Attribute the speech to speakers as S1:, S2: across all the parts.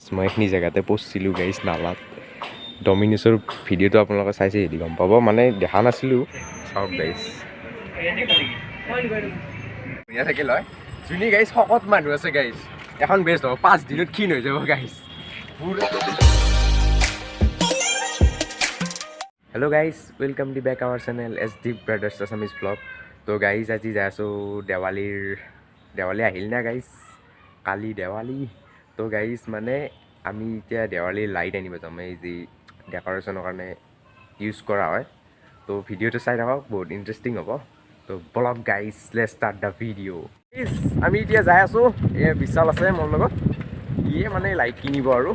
S1: মই এইখিনি জেগাতে পঢ়িছিলোঁ গাইছ, নালাত। ডমিনোছৰ ভিডিঅ'টো আপোনালোকে চাইছে যদি গম পাব, মানে দেখা নাছিলোঁ। চাওক গাইছ, ধুনীয়া চাইকেল হয়। যোনে গাইছ শকত মানুহ আছে গাইছ, এখন বেষ্ট হ'ব, 5 দিনত ক্ষীণ হৈ যাব guys. Hello' guys, welcome to back our channel S D brothers Assamese blog. তো গাইজ, আজি যাই আছোঁ দেৱালীৰ, দেৱালী আহিল না গাইজ, কালি দেৱালী। তো গাইজ মানে আমি এতিয়া দেৱালীৰ লাইট আনিব যাম, এই যি ডেক'ৰেশ্যনৰ কাৰণে ইউজ কৰা হয়। তো ভিডিঅ'টো চাই থাকক, বহুত ইণ্টাৰেষ্টিং হ'ব। তো বলক guys, let's start the video. আমি এতিয়া যাই আছোঁ, এই বিশাল আছে মোৰ লগত, ইয়ে মানে লাইট কিনিব আৰু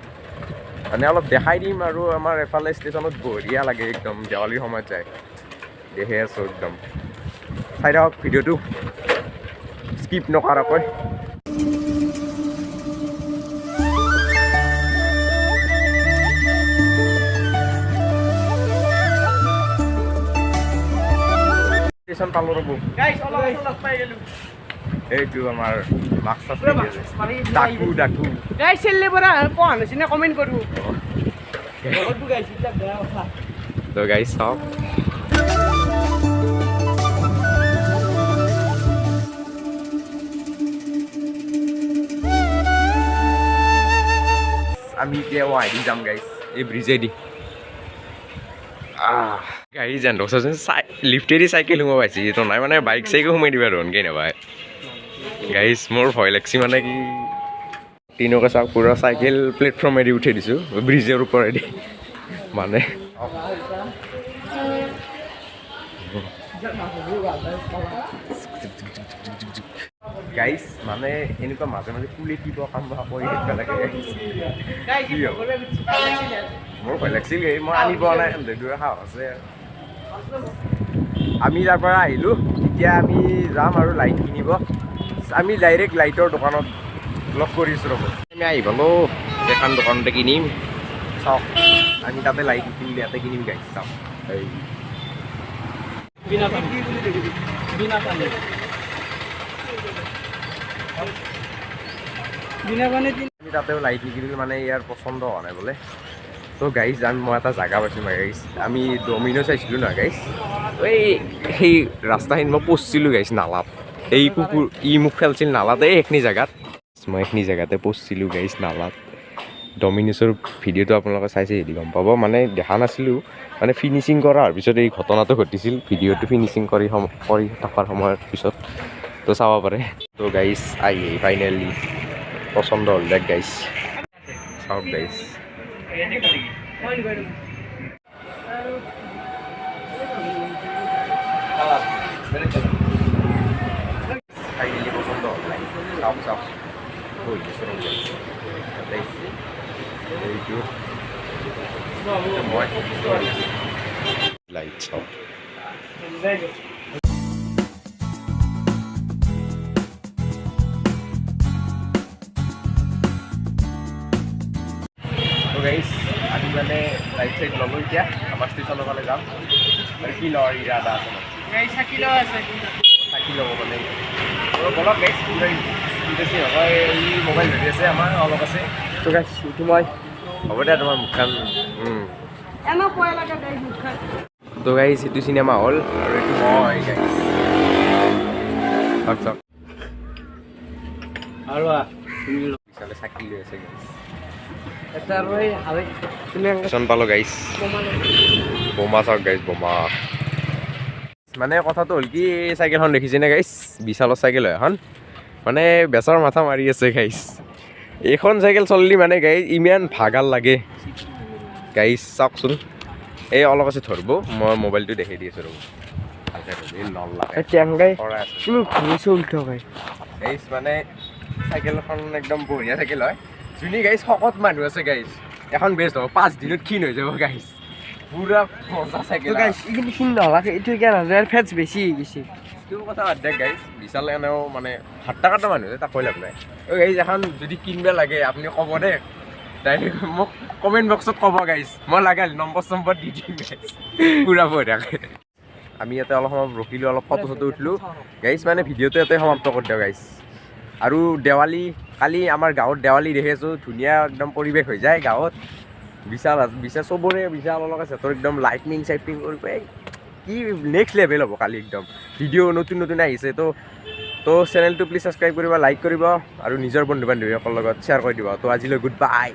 S1: মানে অলপ দেখাই দিম। আৰু আমাৰ এফালে ষ্টেচনত বঢ়িয়া লাগে একদম দেৱালীৰ সময়ত যায়, দেখি আছোঁ একদম। চাই থাকক ভিডিঅ'টো স্কিপ নকৰাকৈ। ষ্টেচন পালোঁ ৰ'ব, এইটো আমাৰ মাস্ক ডাকু ডাকু। তো গাইজ চাওক, আমি এতিয়া ৱাইদি যাম গাইজ, এই ব্ৰিজেদি। গাড়ী যেন চাচোন, লিফ্টেদি চাইকেল সোমাব পাইছে, এইটো নাই মানে বাইক চাইকো সোমাই দিবা দেখোন কেনেবাই। গাইজ মোৰ ভয় লাগছি, মানে কি তিনকে চাওক, পূৰা চাইকেল প্লেটফৰ্মেদি উঠাই দিছোঁ, ব্ৰিজৰ ওপৰেদি মানে। গাইজ মানে এনেকুৱা মাজে মাজে কুলি কিবা কাম কৰি থাকিব লাগে। মোৰ ভয় লাগছিল, মই আনি পোৱা নাই, সাহস আছে। আমি তাৰ পৰা আহিলোঁ, এতিয়া আমি যাম আৰু লাইট কিনিব। আমি ডাইৰেক্ট লাইটৰ দোকানত লগ কৰিছোঁ ৰ'ব। আমি আহি পালোঁ, এখন দোকানতে কিনিম। চাওক, আমি তাতে লাইট কিনিলে ইয়াতে কিনিম গাইজ। চাওক, এই আমি তাতেও লাইট নিকিনিলোঁ, মানে ইয়াৰ পচন্দ হোৱা নাই বোলে। তো গাইজ, আমি মই এটা জেগা পাইছোঁ গাইজ, আমি ডমিনো চাইছিলোঁ নহয় গাইজ, এই সেই ৰাস্তাখিনিত মই পঢ়িছিলোঁ গাইজ নালাত। এই কুকুৰ ই মোক ফেলছিল নালাত, এই এইখিনি জেগাত মই এইখিনি জেগাতে পঢ়িছিলোঁ গাইজ নালাত। ডমিনোছৰ ভিডিঅ'টো আপোনালোকে চাইছে যদি গম পাব, মানে দেখা নাছিলোঁ, মানে ফিনিচিং কৰাৰ পিছত এই ঘটনাটো ঘটিছিল। ভিডিঅ'টো ফিনিচিং কৰি থকাৰ সময়ৰ পিছত তো চাব পাৰে। তো গাইজ আহি ফাইনেলি পচন্দ হ'ল দেখ গাইজ। চাওক গাইজ, ফাইনেলি পচন্দ হ'ল। চাওক চাওক, এইটো মই লাইট চাওক। গাইজ আমি মানে লাইট চাইট ল'লোঁ, এতিয়া আমাৰ ষ্টেচনৰ ফালে যাম। আৰু কি লওঁ ইৰাদা আছে, চাকি ল'ব মানে। বলক গাইজ, ইণ্টাৰেষ্টিং হ'ব। এই মোবাইল ধৰি আছে আমাৰ, অলপ আছে।
S2: তো গাইজ এইটো মই
S1: হ'ব দে তোমাৰ মুখখন। তো গাইজ এইটো চিনেমা হল আৰু এইটো মই গাইজ। চাওক চাওক,
S2: আৰু
S1: পিছালে চাকি লৈ আছে গাইজ। ষ্টেচন পালোঁ গাইজ, বোমা চাওক গাইজ, বোমা। মানে কথাটো হ'ল কি, এই চাইকেলখন দেখিছেনে গাইজ, বিশালৰ চাইকেল হয় এখন, মানে বেচাৰ মাথা মাৰি আছে গাইজ। এইখন চাইকেল চললি মানে গাইজ ইমান ভাগাল লাগে গাইজ। চাওকচোন, এই অলপ আছে ধৰিব, মই মোবাইলটো দেখাই দি আছোঁ ৰ'ব। গাইজ মানে চাইকেলখন একদম বঢ়িয়া চাইকেল হয়। যোনে গাইজ শকত মানুহ আছে গাইজ, এখন বেষ্ট হ'ব, 5 দিনত ক্ষীণ হৈ যাব গাইজ, পুৰা মজা চাইকেল।
S2: এইখিনি ক্ষীণ নহ'লা, এইটো কিয় ফেটছ বেছি হৈ গৈছে।
S1: সেইটো কথা বাদ দে গাইজ, বিশাল এনেও মানে হাতটা কাটা মানুহ তাক কৈ লাভ নাই। অ' গাইজ এখন যদি কিনিব লাগে আপুনি ক'ব দেই, ডাইৰেক্ট মোক কমেণ্ট বক্সত ক'ব গাইজ, মই লাগে নম্বৰ চম্বৰ দি দিম গাইজ, পুৰা বঢ়িয়াকৈ। আমি ইয়াতে অলপ সময় ৰখিলোঁ, অলপ ফটো চটো উঠিলোঁ গাইজ। মানে ভিডিঅ'টো ইয়াতে সমাপ্ত কৰি দিওঁ গাইজ। আৰু দেৱালী কালি আমাৰ গাঁৱত দেৱালী দেখি আছোঁ, ধুনীয়া একদম পৰিৱেশ হৈ যায় গাঁৱত। বিশাল বিশাল চবৰে বিশাল অলপ আছে, তোৰ একদম লাইটনিং চাইটনিং কৰিব, এই কি নেক্সট লেভেল হ'ব কালি একদম। ভিডিঅ' নতুন নতুন আহিছে, তো তো চেনেলটো প্লিজ ছাবস্ক্ৰাইব কৰিব, লাইক কৰিব আৰু নিজৰ বন্ধু বান্ধৱীসকলৰ লগত শ্বেয়াৰ কৰি দিব। তো আজিলৈ গুড বাই।